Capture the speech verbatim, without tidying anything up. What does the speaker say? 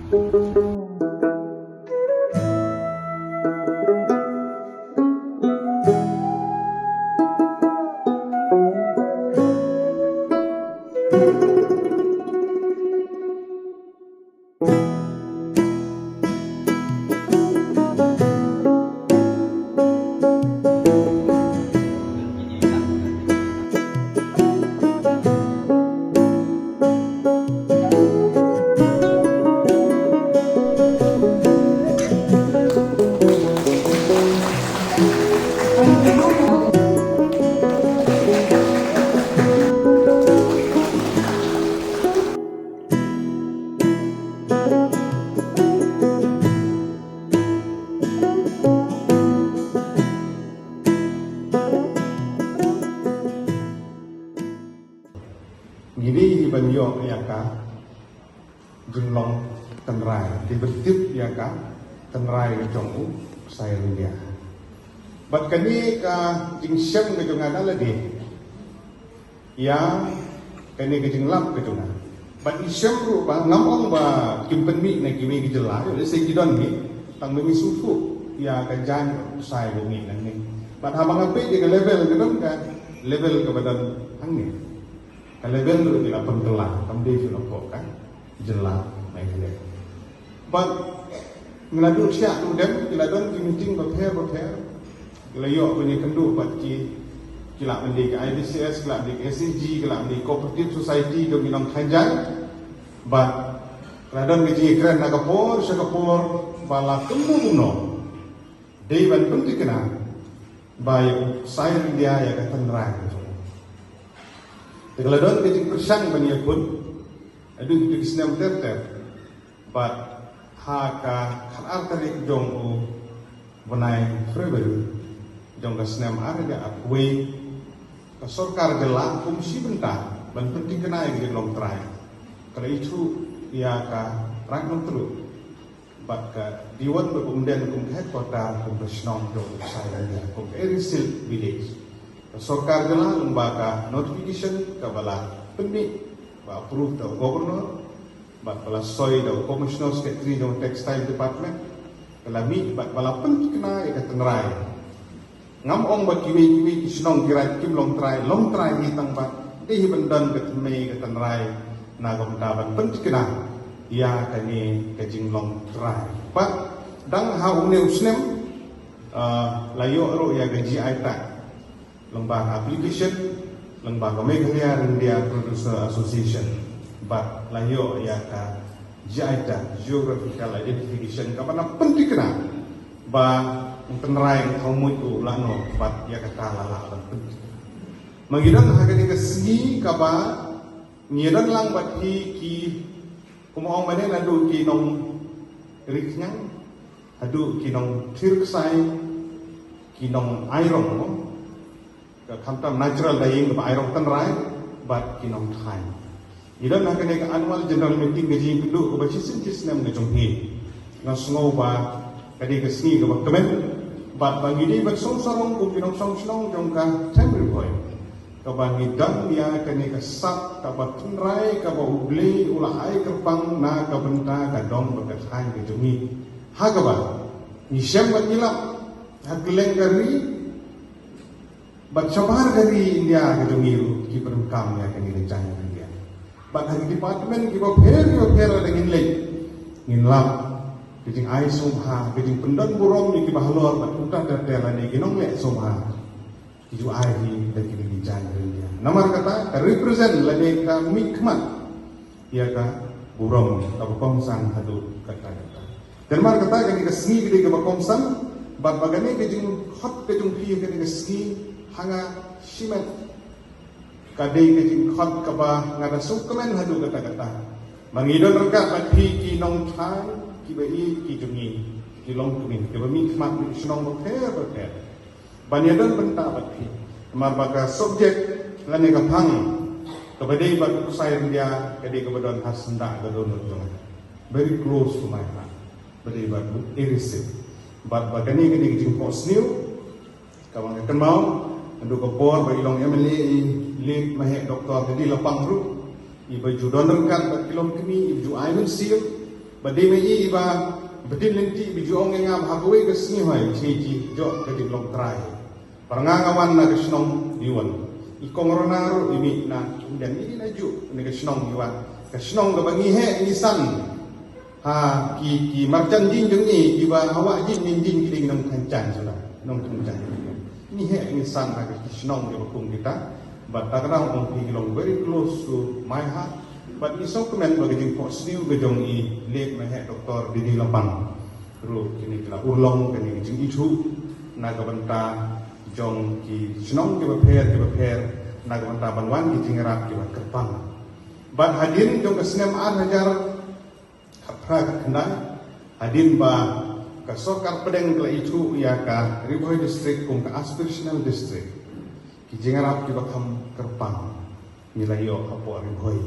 Ngi dei hi ban ïoh ïa ka jinglong tynrai, dei ban tip ïa ka tynrai ka jong u Ksai Ryndia. Bad kane ka jingshem ka jong nga da lade ïa kane ka jinglap ka jong nga. Bad ngi shem ruh ba ngam ong ba kim pynmih na kiwei ki jylla, ïoh lehse ki don hi, tang ba ngi sngewthuh ïa ka jaiñ u Ksai ba u mih nangne. Bad haba nga peit ïa ka level ka don, ka level kaba don hangne. Ka level ruh ki la pynkylla, kam dei shuh hapoh ka jylla Meghalaya. Bad ngi la duh thiah duh dem, ki la don ki meeting bapher bapher. Ki la ïoh ban ïakynduh bad ki, ki la ban dei ka I B C S, ki la ban dei ka S A G, ki la ban dei ka Cooperative Society jong ki nongthaiñ jaiñ. Bad ki la don ka jingïakren na ka por sha ka por ba la kumno kumno dei ban pynthikna ba ïa u Ksai Ryndia ïa ka tynrai ka jong u. Te ka la don ka jingpyrshang ban ïakhun haduh kito ki snem ter ter. Bad ha ka khatar tarik jong u bnai February jong ka snem ar hajar arphew wei, ka sorkar jylla kum shi bynta ban pynthikna ïa ka jinglong trai, ka la ithuh ïa ka Raid Nongtluh. Bad ka Diwan ba kum den kum ka headquarter kum ka shnong jong u Ksai Ryndia, kum ka Area Seal Village. Ka sorkar jylla lyngba ka notification kaba la pynmih, ba approve da u Governor, bad ba la soi da u Commissioner Secretary jong u Textile Department, ka la mih bad ba la pynthikna ïa ka tynrai. Ngam ong ba kiwei kiwei ki shnong ki raid kim long trai, long trai hi, tang ba dei hi ban don ka tynrai, ka tynrai na ka bynta ban pynthikna ïa kane ka jinglong trai. Bad dang ha une u snem, ah, la ïoh ruh ïa ka G I tag lyngba ka application lyngba ka Meghalaya Ryndia Producer Association. Bad la ïoh ïa ka G I tag, Geographical Identification, kaba na pynthikna ba u tynrai u thaw muid u lano bad ïa kata la lah ban pynthikna. Ma ngi don ha kane ka sngi kaba ngi don lang bad ki, ki, kumba ong mynne, naduh ki nong ri khñiang haduh ki nong thir ksai, ki nong ai rong, mo. Ka khamtam natural dyeing kaba ai rong tynrai bad ki nongthaiñ. Ngi don ha kane ka annual general meeting, ka jingïakynduh kaba shisien shisnem ka jong ngi. Nga sngew ba ka dei ka sngi kaba kmen bad ba ngi dei ban song sarong kum ki nongshong shnong jong ka Thaiñ Ri Bhoi, kaba ngi don ïa kane ka sap kaba tynrai kaba U Blei u la ai kyrpang na ka bynta ka dong bad ka thaiñ ka jong ngi, ha kaba ngi shem bad ngi lap ha kylleng ka ri bad shabar ka ri India ka jong ngi ruh, ki pyndonkam ïa kane ka jaiñ India. Bad ha ki department kiba pher kiba pher lada ngin leit, ngin lap ka jingai sngewbha, ka jingpyndon burom ïa kiba halor bad kumta ter ter lane ki nongleh sngewbha ki ju ai hi da kine ki jaiñ India. Namar kata ka represent lane ka mihkhmat ïa ka burom kaba kongsan haduh katta katta. Te namar kata kane ka sngi ka dei kaba kongsan bad ba kane ka jingkhot ka jong phi ïa kane ka sngi, ha nga shimet ka dei ka jingkhot kaba nga da sngewkmen haduh katta katta. Ba ngi don ryngkat bad phi ki nongthaiñ kiba ïeit ki jong ngi, ki longkmie kiba mihkhmat na ki shnong bapher bapher, ban ïadon bynta bad phi. Namar ba ka subject lane ka phang kaba dei bad u Ksai Ryndia ka dei kaba don ha syndah ka dohnud jong nga, very close to my heart, ba dei bad u Area Seal. Bad ba kane ka dei ka jingphohsniew kaba nga kynmaw naduh ka por ba i long M L A i late Maheh Doctor Didi Lapang ruh, iba ju don ryngkat bad ki longkmie, iba ju ai mynsiem Ba dei ma i ba bdin lynti ba ju ong ïa nga ba ha kawei ka sngi hoi shi ji jok ka jinglong trai. Para nga nga wan na ka shnong Diwan. I kong Rona ruh i mih na Umden, i na ju na ka shnong i wan. Ka shnong kaba ngi heh ngi san. Ha ki ki marjan jin jong ngi kiba hawa jin jin jin ki ding nong khanjan sula nong khanjan. Ngi heh ngi san ha ki shnong kiba kum kita. But ta ka dang ong ki long very close to my heart. But ngi sngewkmen ba ka jingphohsniew ka jong i late ma heh Doktor Didi Lapang. Ruh kini ki la urlong kani ka jingithuh na ka bynta jong ki shnong kiba pher kiba pher na ka bynta ban wan ki jingïarap kiba kyrpang. Bad hadien jong ka snem ar hajar khatphra khatkhyndai, hadien ba ka sorkar pdeng ka la ithuh ïa ka Ri Bhoi District kum ka aspirational district, ki jingïarap kiba kham kyrpang ngi la ïoh hapoh Ri Bhoi.